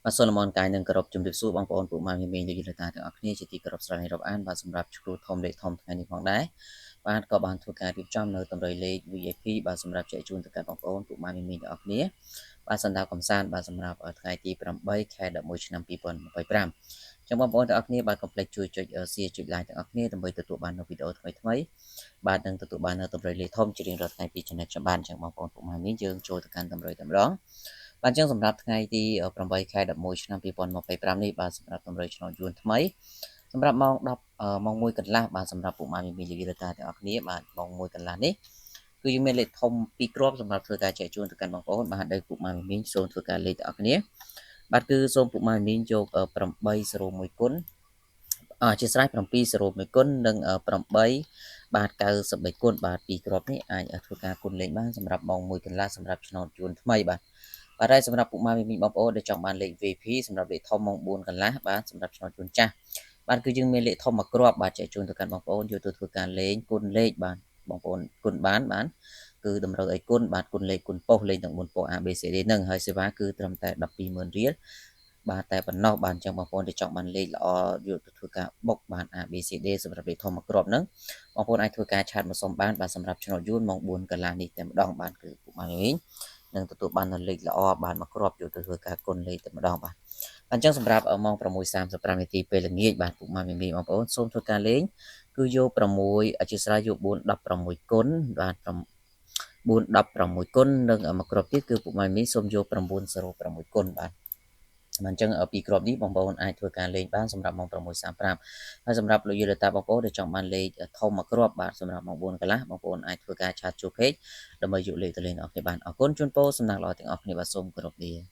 បាទសូមលំអរកាយនិងគោរពជំរាបសួរបងប្អូនពុកម៉ែមីងលោកយាយលោកតាទាំងអស់គ្នាជាទីគោរពស្រឡាញ់រាប់អានបាទសម្រាប់ឆ្កួតធំលេខធំថ្ងៃនេះផងដែរបាទក៏បានធ្វើការរៀបចំនៅតម្រុយលេខ VIP បាទសម្រាប់ចែកជូនទៅកាន់បងប្អូនពុកម៉ែមីងទាំងអស់គ្នាបាទសន្តាកំសាន្តបាទសម្រាប់ថ្ងៃទី8ខែ11ឆ្នាំ2025ចឹងបងប្អូនទាំងអស់គ្នាបាទកុំភ្លេចជួយចុច share ចុច like ទាំងអស់គ្នាដើម្បីទទួលបាននូវវីដេអូថ្មីៗបាទនឹងទទួលបាននូវតម្រុយលេខធំជារៀងរាល់ថ្ងៃពី Channel ខ្ញុំបានចឹងបងប្អូនពុកម៉ែមីងយើងចូលទៅកាន់តម្រុយតែម្ដងបាទអញ្ចឹងសម្រាប់ថ្ងៃទី8ខែ11ឆ្នាំ2025នេះបាទសម្រាប់តម្រុយឆ្នោតយួនថ្មីសម្រាប់ម៉ោង10ម៉ោង1កន្លះបាទសម្រាប់ពុកម៉ែមីមីលីរតាទាំងអស់គ្នាបាទម៉ោង1កន្លះនេះគឺយើងមានលេខធំពីរគ្រាប់សម្រាប់ធ្វើការចែកជូនទៅកាន់បងប្អូនបាទដោយពុកម៉ែមីមីសូមធ្វើការលេខទាំងអស់គ្នាបាទគឺសូមពុកម៉ែមីយក801គុណអជាស្រ័យ701គុណនិង8បាទ93គុណបាទពីរគ្រាប់នេះអាចធ្វើការគុណលេខបានសម្រាប់ម៉ោង1កន្លះសម្រាប់ឆ្នោតយួនថ្មីបាទបាទហើយសម្រាប់ពុកម៉ែមីងបងប្អូនដែលចង់បានលេខ VIP សម្រាប់លេខធំម៉ោង4កន្លះបាទសម្រាប់ឆ្នោតជូនចាស់បាទគឺយើងមានលេខធំមួយគ្រាប់បាទចែកជូនទៅកាន់បងប្អូនយកទៅធ្វើការលេងគុណលេខបាទបងប្អូនគុណបានបាទគឺតម្រូវឲ្យគុណបាទគុណលេខគុណប៉ុស្តិ៍លេខទាំង4ប៉ុស្តិ៍ A B C D នឹងហើយសេវាគឺត្រឹមតែ120,000រៀលបាទតែប៉ុណ្ណោះបាទអញ្ចឹងបងប្អូនដែលចង់បានលេខល្អយកទៅធ្វើការបុកបាទ A B C D សម្រាប់លេខធំមួយគ្រាប់ហ្នឹងបងប្អូនអាចធ្វើការ chat មកសុំបានបាទសម្រាប់ឆ្នោតយួនម៉ោង4កន្លះនេះតែម្ដងបាទគឺពុកម៉ែវិញនឹងទទួលបាននូវលេខល្អបាទមួយគ្រាប់យកទៅធ្វើការគុណលេខតែម្ដងបាទអញ្ចឹងសម្រាប់ម៉ោង6:35នាទីពេលល្ងាចបាទពុកម៉ែមីបងប្អូនសូមធ្វើការលេងគឺយក6អធិស្ឋានយក4 16គុណបាទ4 16គុណនិងមួយគ្រាប់ទៀតគឺពុកម៉ែមីសូមយក906គុណបាទអញ្ចឹងពីរគ្រាប់នេះបងប្អូនអាចធ្វើការលេងបានសម្រាប់ម៉ោង6:35ហើយសម្រាប់លោកយាយលោកតាបងប្អូនដែលចង់បានលេខធំមួយគ្រាប់បាទសម្រាប់ម៉ោង4កន្លះបងប្អូនអាចធ្វើការ chat ចូល page ដើម្បីយកលេខទៅលេងអ្នកគ្នាបានអរគុណជូនពរសំណាងល្អទាំងអស់គ្នាបាទសូមគោរពលា។